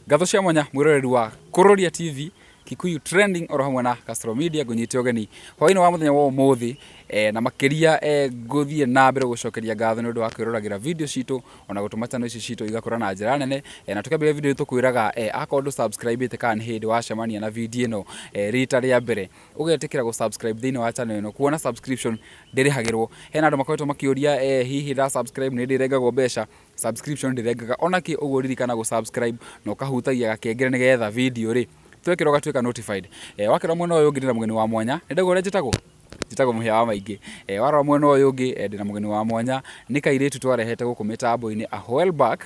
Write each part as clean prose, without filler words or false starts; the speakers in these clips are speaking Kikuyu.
Ngatho cia mwanya mwĩroreri wa Kururia TV, Kikuyu Trending oro hamwe na Castro Media, ngũnyite ũgeni hwainĩ wa mũthenya wa ũmũthĩ, na makĩria ngũthiĩ na mbere gũcokeria ngatho nĩ ũndũ wa kwĩroragĩra video citũ ona gũtũma channel ici citũ igakũra na njĩra nene. Na tũkĩambĩrĩria video tũkwĩraga, akorwo ndũ subscribe ĩte kana nĩ hĩndĩ wacemania na video ĩno rita rĩa mbere, ũgetĩkĩra gũ subscribe thĩinĩ wa channel ĩno, kuona subscription ndĩrĩhagĩrwo. Hena andũ makoretwo makĩũria, hihi nda subscribe nĩ ndĩrengagwo mbeca? Subscription ndĩrengaga ona kĩ, ũguo ririkana gũ subscribe na ũkahutagia gakengere nĩgetha video rĩ twekĩra ũgatuĩka notified. Wakĩrora mwena ũyũ ũngĩ, ndĩna mũgeni wa mwanya. Nĩ ndauga ũrĩa njĩtagwo, njĩtagwo Mũhĩa wa Maingĩ. Warora mwena ũyũ ũngĩ, ndĩna mũgeni wa mwanya, nĩ kairĩtu twarehete gũkũ mĩtambo-inĩ a while back,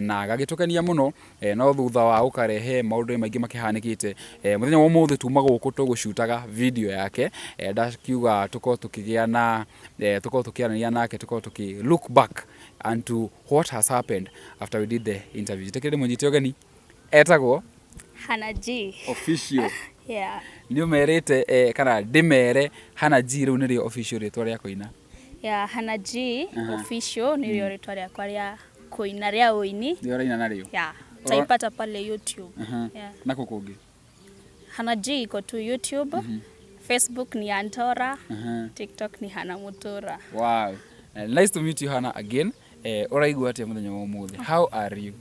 na gagĩtũkenia mũno, no thutha wa gũkarehe maũndũ maingĩ makĩhanĩkĩte. Mũthenya wa ũmũthĩ tuma gũkũ tũgũcutaga video yake, ndakiuga tũkorwo tũkĩgĩa na tũkorwo tũkĩaranĩria nake, tũkorwo tũkĩ look back and to what has happened after we did the interview. Njĩtĩkĩre ndĩmũnyite ũgeni, etagwo Hannah G. Official. Yeah. Nĩ ũmerĩte, kana ndĩmere Hannah G rĩu nĩrĩo official rĩtwa rĩa kũina? Yeah, Hannah G Official nĩrĩo rĩtwa rĩakwa rĩa kũina, rĩa ũini. Nĩrĩo ũraina narĩo? Yeah. Utaipata pale YouTube. Yeah. Nako kũngĩ? Hannah G iko tu YouTube. Facebook ni Antora. TikTok ni Hannah Mutura. Wow. Nice to meet you, Hannah, again. Ũraigua atĩa mũthenya wa ũmũthĩ? How are you?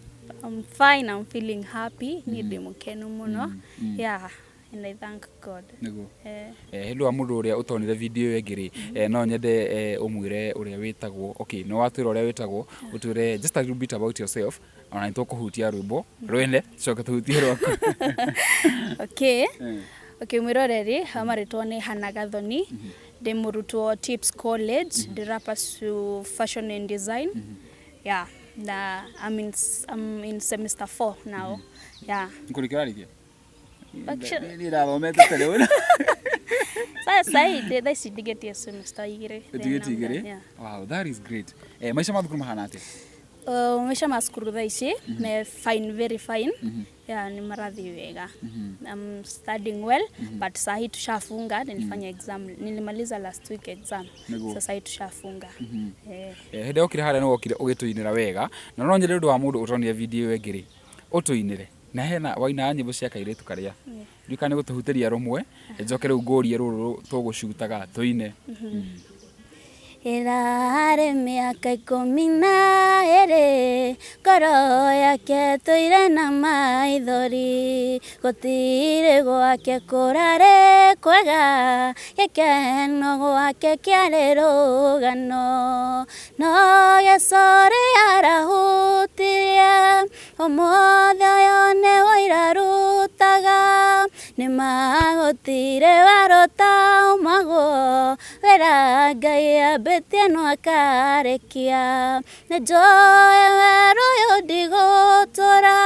I'm fine, I'm feeling happy. Ni ndĩ mũkenu mũno. Yeah, and I thank God. Nĩguo. Eh. Hĩndĩ wa mũndũ ũrĩa ũtonire video ĩyo ĩngĩ rĩ, no nyende ũmwĩre ũrĩa wĩtagwo. Okay, nĩ watwĩra ũrĩa wĩtagwo, ũtwĩre just a little bit about yourself, ona nĩ tũkũhutia rwĩmbo rwene, tũcoke tũhutie rwaku. Okay. Okay, mwĩroreri, marĩtwo nĩ Hannah Gathoni. Ndĩ mũrutwo Tips College, ndĩra pursue fashion and design. Yeah, na I'm in semester 4 now. Yeah. Nĩkũrĩkia ũrarĩkia? Actually- Niĩ ndathomete tene ũna. Sasa hii thaa ici ndigĩtie semester 2. Ũtigĩtie 2? Yeah. Wow, that is great. Maica ma thukuru mahana atĩa? Maica ma cukuru thaa ici me fine, very fine. Yeah, ni marathiĩ wega. I'm studying well, but saa hii tushafunga. Nilifanya exam, nilimaliza last week exam. Nĩguo. Sasa hii tushafunga. Hĩndĩ ĩrĩa okire harĩa nĩ wokire ũgĩtũinĩra wega, na no nyende ũndũ wa mũndũ ũtonire video ĩyo ĩngĩ rĩ, ũtũinĩre na hena waina nyĩmbo cia kairĩtu karĩa ndiũĩ kana nĩ gũtũhutĩria rũmwe, njoke rĩu ngũrie rũrũ tũgũcutaga tũine. Ĩrarĩ mĩaka 12, ngoro yake tũire na maithori, gũtirĩ gwake kũrarĩ kwega, gĩkeno gwake kĩarĩ rũgano, no gĩcorĩ arahutirie, ũmũthĩ ũyũ nĩ ũirarutaga, nĩ magũtirĩ warũtaumagwo, wĩra Ngai ambĩtie no akarĩkia, nĩ njũĩ werũ ũyũ ndigũtũra,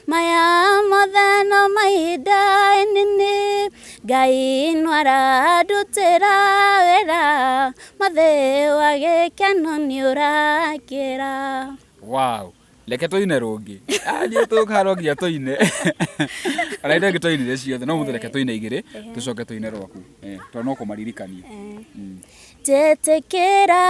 maya mothe no mahinda inini, Ngai no arandutĩra wĩra, mũthĩ wa gĩkeno nĩ ũrakĩra. Wow, reke tũine rũngĩ. Ah, niĩ tũkara nginya tũine ona ithe tũinire ciothe, no mũthĩ reke tũine igĩrĩ, tũcoke tũine rwaku, tondũ no kũmaririkania. Njĩtĩkĩra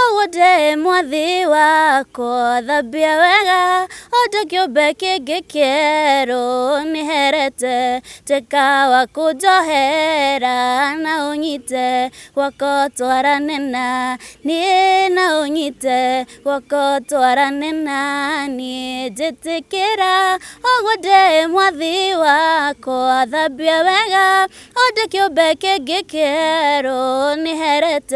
ũguo ndĩ mwathi wakwa, thambia wega ũndũ kĩũmbe kĩngĩ kĩerũ nĩherete, tuĩka wa kũnjohera na ũnyite guoko twarane na niĩ, na ũnyite guoko twarane na niĩ. Njĩtĩkĩra ũguo ndĩ mwathi wakwa, thambia wega ũndũ kĩũmbe kĩngĩ kĩerũ nĩherete,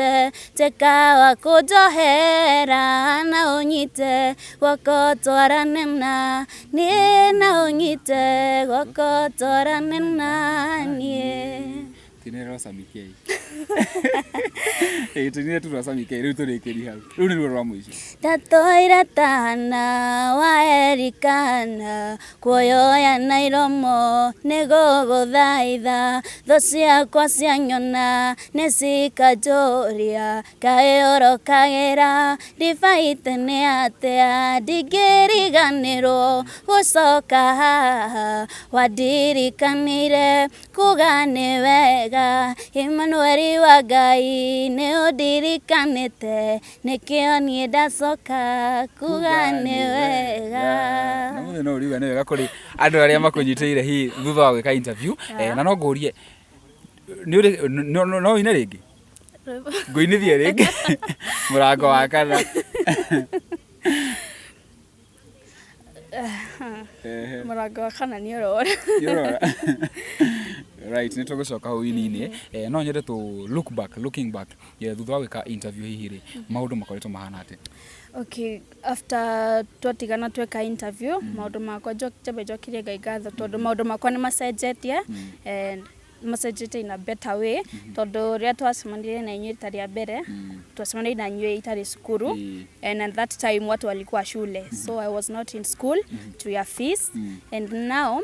tuĩka wa kũnjohera na ũnyite guoko twarane na niĩ, na ũnyite guoko twarane na niĩ. Tũinĩre rwa Sami K. Ĩĩ, tũinĩre tu rwa Sami K rĩu, tũrĩkĩrie hau. Rĩu nĩruo rwa mũico. Ndatũire tana wa Erikana, kuoyoya na iromo nĩgũgũthaitha, thũ ciakwa cianyona nĩcikanjũria, kaĩ ũrokagĩra ndibaite nĩ atĩa, ndingĩriganĩrwo gũcoka haha, wandirikanire kuga nĩ wega, Emmanuel. Riri wa Ngai nĩ ũndirikanĩte, nĩkĩo niĩ ndacoka kuga nĩ wega. Na mũthĩ no ũriuga nĩ wega kũrĩ andũ arĩa makũnyitĩire hihi thutha wa gwĩka interview. Na no ngũrie, nĩ ũrĩ no ũine rĩngĩ? Ngũinithie rĩngĩ mũrango wa kana? Ehe. Mũrango wa kana nĩ ũrora. Nĩ ũrora. Right, nĩ tũgũcoka hau ini-inĩ. No nyende tũ look back, looking back, thutha wa gwĩka interview hihi rĩ, maũndũ makoretwo mahana atĩa? Okay, after twatigana tweka interview, maũndũ makwa njambe njokerie Ngai ngatho tondũ maũndũ makwa nĩ macenjetie and macenjetie in a better way, tondũ rĩrĩa twacemanirie na inyuĩ rita rĩa mbere, twacemanirie na inyuĩ itarĩ cukuru, and at that time watu walikuwa shule, so I was not in school to your fees, and now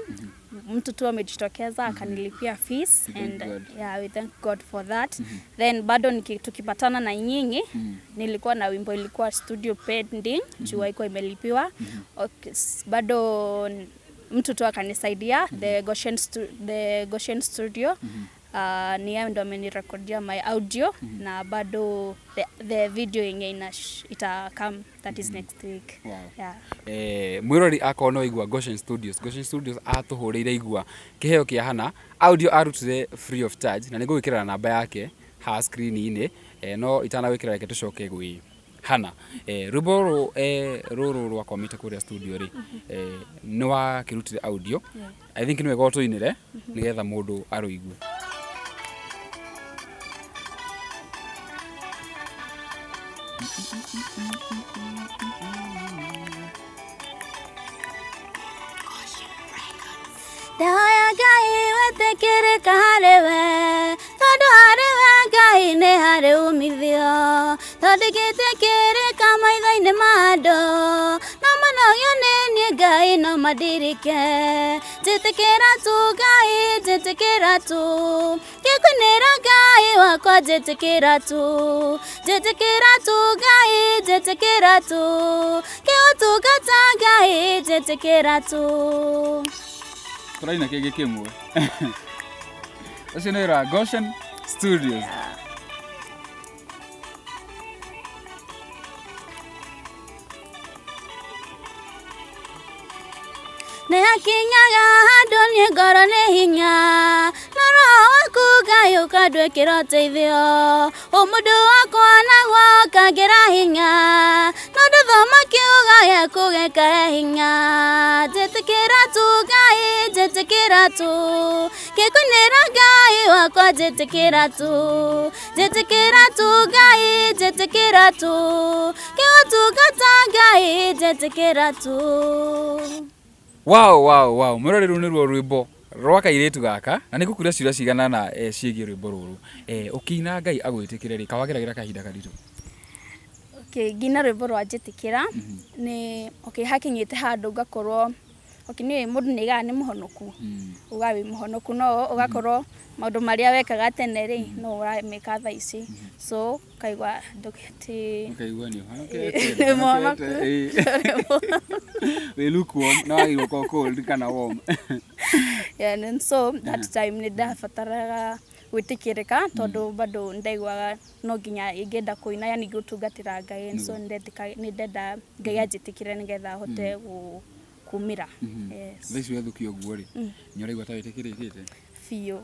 mtu tu amejitokeza akanilipia fees. Thank And God. yeah, we thank God for that. Then bado tukipatana na nyinyi, nilikuwa na wimbo ilikuwa studio pending juu haikuwa imelipiwa. Okay, bado mtu tu akanisaidia, the Goshen Studio. Ni yeye ndo amenirekodia my audio, na bado the video yenye ita come, that is next week. Wow. Yeah. Mwirori akorwo no igua Goshen Studios, Goshen Studios atũhũrĩire igua kĩheo kĩa Hana audio arutire free of charge, na nĩngũgwĩkĩra namba yake haha screen-inĩ. No itanagwĩkĩra, reke tũcoke gwĩ Hana. Rwĩmbo rũrũ, rũrũ rwakwamĩte kũrĩa studio rĩ, nĩ wakĩrutire audio. I think nĩ wega ũtũinĩre nĩgetha mũndũ arũigue. Ndahoya Ngai wetĩkĩrĩka harĩ we, tondũ harĩ we Ngai nĩ harĩ umithio. Tondũ ingĩtĩkĩrĩka maitho-inĩ ma andũ, no manogio nĩ niĩ Ngai no mandirike. Njĩtĩkĩra tu Ngai, njĩtĩkĩra tu, ngĩkũinĩra Ngai wakwa, njĩtĩkĩra tu, njĩtĩkĩra tu Ngai, njĩtĩkĩra tu, ngĩgũtungata Ngai, njĩtĩkĩra tu. Tũraina kĩngĩ kĩmwe. Ũcio nĩ wĩra wa Goshen Studios. Nĩ hakinyaga handũ niĩ ngoro nĩ hinya, na roho waku Ngai ũkandwĩkĩra ũteithio, ũmũndũ wakwa naguo ũkangĩra hinya, no ndũthoma kiugo gĩaku gĩkahe hinya. Njĩtĩkĩra tu Ngai, njĩtĩkĩra tu, ngĩkũinĩra Ngai wakwa, njĩtĩkĩra tu, njĩtĩkĩra tu Ngai, njĩtĩkĩra tu, ngĩgũtungata Ngai, njĩtĩkĩra tu. Wow, wow, wow, mwĩrori, rũu nĩruo rwĩmbo rwa kairĩtu gaka, na nĩ ngũkũria ciũria cigana na ciĩgiĩ rwĩmbo rũrũ. Ũkĩina Ngai agwĩtĩkĩre rĩ, kawageragĩra kahinda karitũ? Okay, ngina rwĩmbo rwa njĩtĩkĩra nĩ okay, hakinyĩte handũ ngakorwo okay, nĩ mũndũ nĩ aigaga nĩ mũhonoku, uga wĩ mũhonoku, no ũgakorwo maũndũ marĩa wekaga tene rĩ, no ũrameka thaa ici, so ũkaigua ndũkĩti. Ũkaigua nĩ Nĩ mũhonoku. Wĩ lukewarm na wagĩrĩirwo gũkorwo cold kana warm. Yeah, and so that time nĩ ndabataraga gwĩtĩkĩrĩka, tondũ bado ndaiguaga no nginya ingĩenda kũina, yani gũtungatĩra Ngai, and so nĩ ndenda Ngai anjĩtĩkĩre nĩgetha hote kumĩra. Yes. Thaa ici wethũkia ũguo rĩ, nĩ ũraigua ta wĩtĩkĩrĩkĩte? Biũ,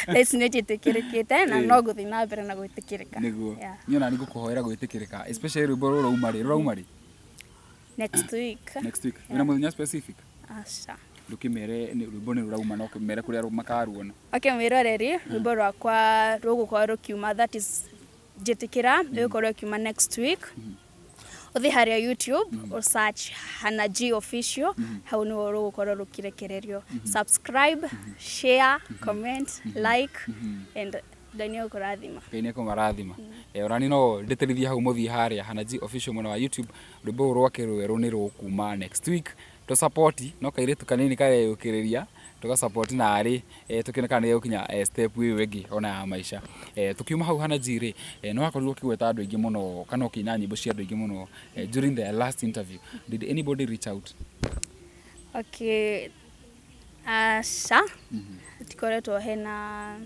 thaa ici nĩ njĩtĩkĩrĩkĩte na no ngũthiĩ na mbere na gwĩtĩkĩrĩka. Nĩguo. Yeah. Niĩ ona nĩ ngũkũhoera gwĩtĩkĩrĩka, especially rwĩmbo rũrũ rauma rĩ, rũrauma rĩ? Next week. Next week. Wĩna mũthenya specific? Aca. Ndũkĩmere nĩ rwĩmbo nĩ rũrauma, no kĩmere kũrĩa makaruona. Okay, mwĩroreri, rwĩmbo rwakwa rũgũkorwo rũkiuma, that is njĩtĩkĩra, rũgũkorwo rũkiuma next week. Ũthiĩ harĩa YouTube, search Hannah G Official, hau nĩho rũgũkorwo rũkĩrekererio. Subscribe, share, comment, like, and Ngai nĩ egũkũrathima. Ngai nĩ ekũmarathima. Ona niĩ no ndĩtĩrithie hau, mũthiĩ harĩa Hannah G Official mwena wa YouTube, rwĩmbo rũrũ rwake rwerũ nĩ rũkuma next week. Tũ no kairĩtu kanini kareyũkĩrĩria, tũga narĩ, tũkĩone kana nĩ gegũkinya step ĩyo ĩngĩ ona ya maica. Tũkiuma hau Hannah G rĩ, nĩ wakorirwo ũkĩgweta andũ aingĩ mũno kana ũkĩina nyĩmbo cia andũ aingĩ mũno during the last interview. Did anybody reach out? Okay, aca, tikoretwo hena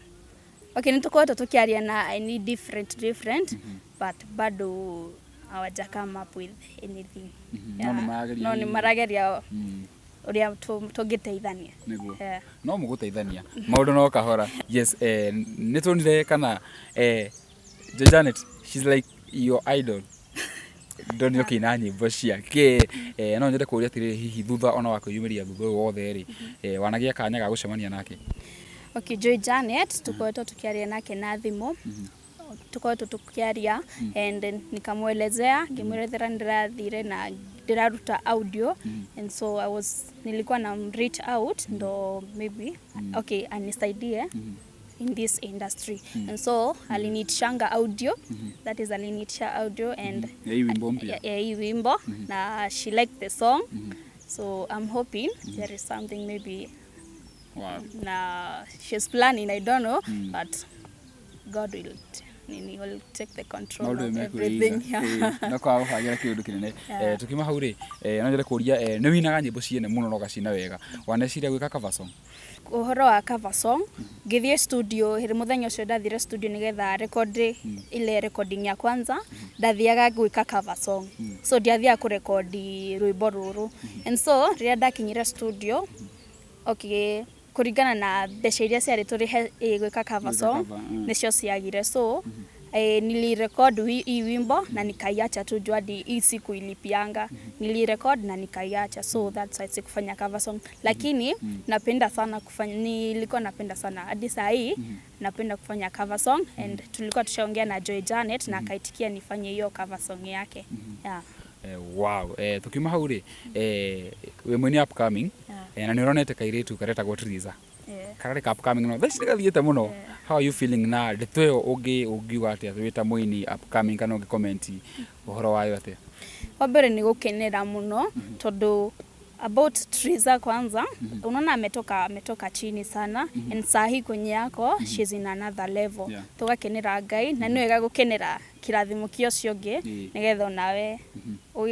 Okay, nĩ tũkoretwo tũkĩaria na any different different, but bado hawaja come up with anything. No nĩ marageria. No nĩ hihi. Marageria ũrĩa tũngĩteithania. Nĩguo. Yeah. No mũgũteithania maũndũ no kahora. Yes, nĩ tuonire kana Joy Janet, she's like your idol, ndonire ũkĩina nyĩmbo ciake. No nyende kũũria atĩrĩrĩ, hihi thutha ona wa kwĩyumĩria, thutha ũyũ wothe rĩ, wanagĩa kanya ga gũcemania nake? Okay, Joy Janet tukoretwo tukiaria nake na thimũ, tukoretwo tukiaria and nikamwelezea, ngimwelezera ndĩrathire na ndĩraruta audio, and so I was nilikuwa na reach out ndo maybe, okay, anisaidie in this industry, and so aliniitishanga audio, that is, aliniitisha audio and Ya hii wimbo mpya. Ya hii wimbo, na she liked the song, so I'm hoping there is something maybe na she's planning, I don't know, but God will nini, will take the control maũndũ of everything. Yeah. No kwaga gũbangĩra kĩũndũ kĩnene. Yeah. Tukiuma hau rĩ, no nyende kũria, nĩ winaga nyĩmbo ciene mũno na ũgacina wega, waneciria gwĩka cover song? Ũhoro wa cover song, ngĩthiĩ studio hĩrĩ mũthenya ũcio ndathire studio nĩgetha record ile recording ya kwanza, ndathiaga gwĩka cover song, so ndiathiaga kũrekondi rwĩmbo rũrũ. And so rĩrĩa ndakinyire studio, okay, kũringana na mbeca iria ciarĩ tũrĩhe gwĩka cover Gwĩka song, cover. Nĩcio ciagire, so nilirecord hii wimbo na nikaiacha tu juu hadi hii siku ilipianga nilirecord na nikaiacha. So that's why sikufanya cover song, lakini napenda sana kufanya, nilikuwa napenda sana, hadi saa hii napenda kufanya cover song, and tulikuwa tushaongea na Joy Janet na akaitikia nifanye hiyo cover song yake, yeah. Wow, tukiuma hau rĩ, wĩ mũini upcoming, Yeah. na nĩ ũronete kairĩtu karetagwo Triza, Yeah. kararĩ ka upcoming, no thaa ici nĩ gathiĩte mũno. How are you feeling na ndeto ĩyo? Ũngiuga atĩa wĩ ta mũini upcoming, kana ũngĩ comment ũhoro wayo atĩa? Wa mbere nĩ gũkenera mũno, tondũ about Triza kwanza, unaona ametoka chini sana, and saa hii kwenye yako she's in another level. Tugakenera Ngai, na nĩ wega gũkenera kĩrathimo kĩa ũcio ũngĩ, nĩgetha onawe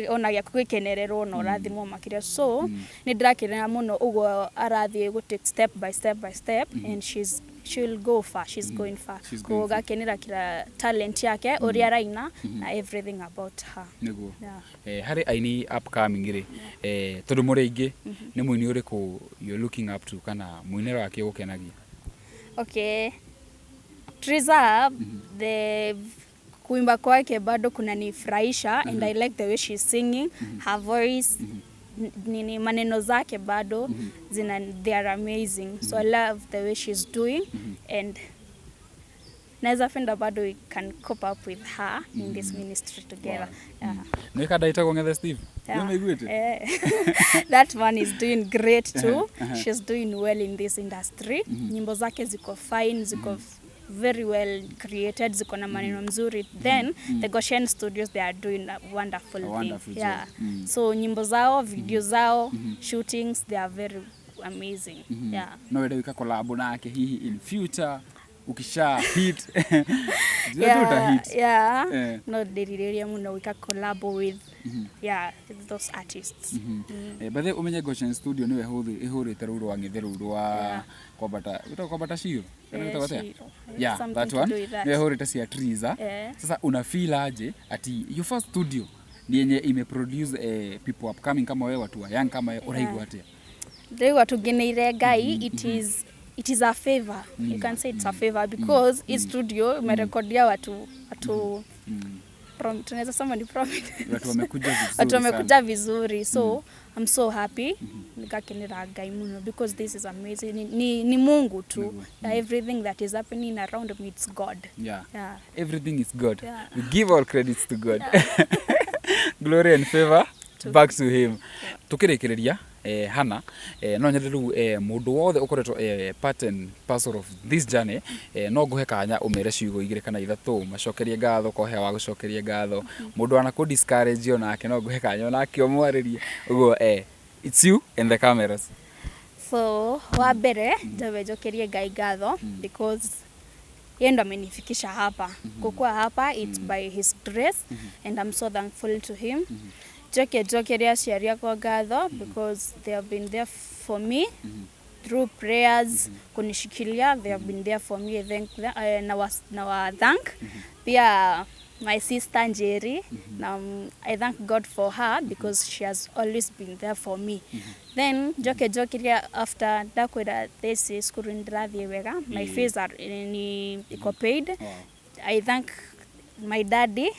ona gĩaku gĩkenererwo na ũrathimwo makĩria. So nĩ ndĩrakenera mũno ũguo arathiĩ gũ take step by step by step, and she will go far, she's going far. She's going Koguo far. gakenera kila talent yake, ũrĩa araina na everything about her. Nĩguo. Yeah. Harĩ aini upcoming rĩ, tondũ mũrĩ aingĩ, nĩ mũini ũrĩkũ you're looking up to, kana mũinĩre wake ũgũkenagia? Okay. Triza, the kuimba kwake bado kunanifurahisha, and I like the way she's singing, her voice, nini, maneno zake bado zina, they are amazing. So I love the way she's doing, and naweza penda bado we can cope up with her in this ministry together. Yeah. Nĩ kanda ĩtagwo Ng'ethe Steve? Yeah. Nĩũmĩiguĩte? Eh, that one is doing great too. She's doing well in this industry. Nyimbo zake ziko fine, ziko very well created, ziko na maneno mzuri. Then the Goshen Studios, they are doing a wonderful A thing. wonderful job. Yeah. So nyimbo zao, video zao, shootings, they are very amazing. Yeah. No wende gwĩka collab nake hihi in future ukisha hit? Yeah, uta hit. yeah. Eh. No ndĩrirĩria mũno gwĩka collab with, yeah, those artists. By the way, ũmenye Goshen Studio nĩwe ĩhũrĩte rũu rwa Ng'ethe, rũu rwa kwambata, wĩtagwo kwambata Shiro? Kana Eh, wĩtagwo atĩa? Shiro. Yeah, Something that to one. do with that. Nĩwe ĩhũrĩte cia Triza. Eh. Sasa una feel aje ati your first studio ni yenye imeproduce people upcoming kama wewe, watu wa young kama wewe? Ũraigua atĩa? Ndĩraigua tũngeneire Ngai. It is a favor, you can say it's a favor, because hii studio imerekodia watu tunaweza sema ni prominent. Watu wamekuja vizuri Watu wamekuja sana. vizuri, so I'm so happy, nikakenera Ngai muno because this is amazing. Ni Mungu tu. Everything that is happening around me, it's God. Yeah. Everything is God. Yeah. We give all credits to God, glory and favor back to him. Tukĩrĩkĩrĩria, Hana, no nyende rĩu, mũndũ wothe ũkoretwo part and parcel of this journey, no ngũhe kanya ũmere ciugo igĩrĩ kana ithatũ, macokerie ngatho, kohe wa gũcokeria ngatho, mũndũ wana discourage onake no ngũhe kanya onake ũmwarĩrie ũguo. It's you and the cameras. So wa mbere njambe njokerie Ngai ngatho because yeye ndo amenifikisha hapa. Kukua hapa, it's by his grace, and I'm so thankful to him. Njoke njokerie aciari akwa ngatho because they have been there for me. Through prayers, kunishikilia, they have been there for me. I thank them, na thank pia my sister Njeri. I thank God for her because she has always been there for me. Then njoke njokiria after ndakwĩra this cukuru nĩndĩrathiĩ wega, my fees are ni iko paid. I thank my daddy.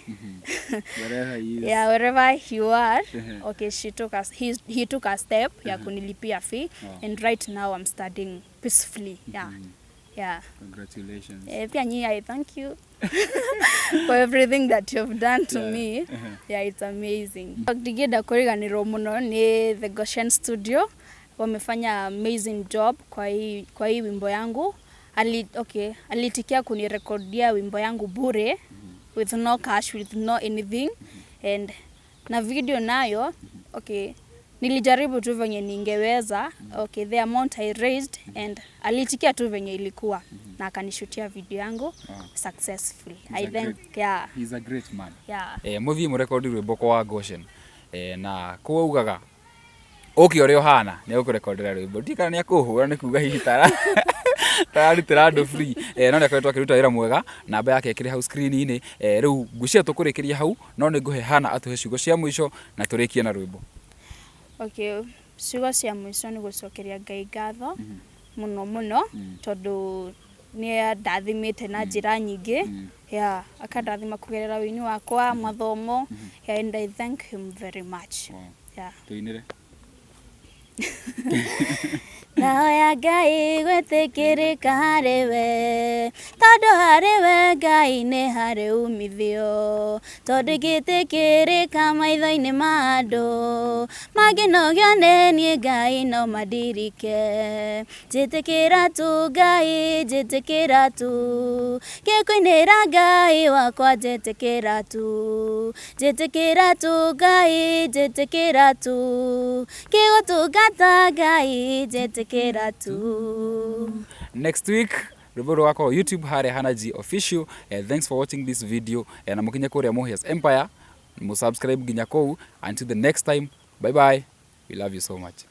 Wherever he is. Yeah, wherever you are. Okay, she took us he took a step ya kunilipia fee. And right now I'm studying peacefully. Yeah. Congratulations. Pia nyi, I thank you for everything that you've done to me. Yeah, it's amazing. Ndingĩenda kũriganĩrwo mũno nĩ The Goshen Studio. Wamefanya amazing job kwa hii wimbo yangu. Okay, alitikia kunirekodia wimbo yangu bure, with no cash, with no anything. And na video nayo, okay, nilijaribu tu venye ningeweza. Okay, the amount I raised, and alitikia tu venye ilikuwa na akanishutia video yangu successfully. He's I a think great- yeah. He's a great man. Yeah. Muthie murekodi rwimbo kwa Goshen, na kũu augaga ũke ũrĩa ũhana nĩ egũkũrekondera rwĩmbo. Ndiũĩ kana nĩ akũhũra nĩ kuga hihi tara tararutĩra andũ free, no nĩ akoretwo akĩruta wĩra mwega. Namba yake ĩkĩrĩ hau screen-inĩ. Rĩu ngwĩciria tũkũrĩkĩria hau, no nĩ ngũhe Hana atũhe ciugo cia mũico na tũrĩkie na rwĩmbo. Okay, ciugo cia mũico nĩ gũcokeria Ngai ngatho mũno mũno, tondũ nĩ andathimĩte na njĩra nyingĩ, yeah, akandathima kũgerera wĩini wakwa, mathomo, yeah, and I thank him very much. Yeah. Tũinĩre. Ndahoya Ngai gwĩtĩkĩrĩka harĩ we, tondũ harĩ we Ngai nĩ harĩ umithio, tondũ ingĩtĩkĩrĩka maitho-inĩ ma andũ mangĩnogio nĩ niĩ, Ngai no mandirike. Njĩtĩkĩra tu Ngai, njĩtĩkĩra tu ngĩkũinĩra Ngai wakwa, njĩtĩkĩra tu, njĩtĩkĩra tu Ngai, njĩtĩkĩra tu ngĩgũtungata Ngai, njĩtĩkĩra tu. Next week rwĩmbo rũgakorwo YouTube harĩa Hana G Official. Thanks for watching this video, na mũkinye kũrĩa Muhias Empire musubscribe nginya kũu. Until the next time, bye bye, we love you so much.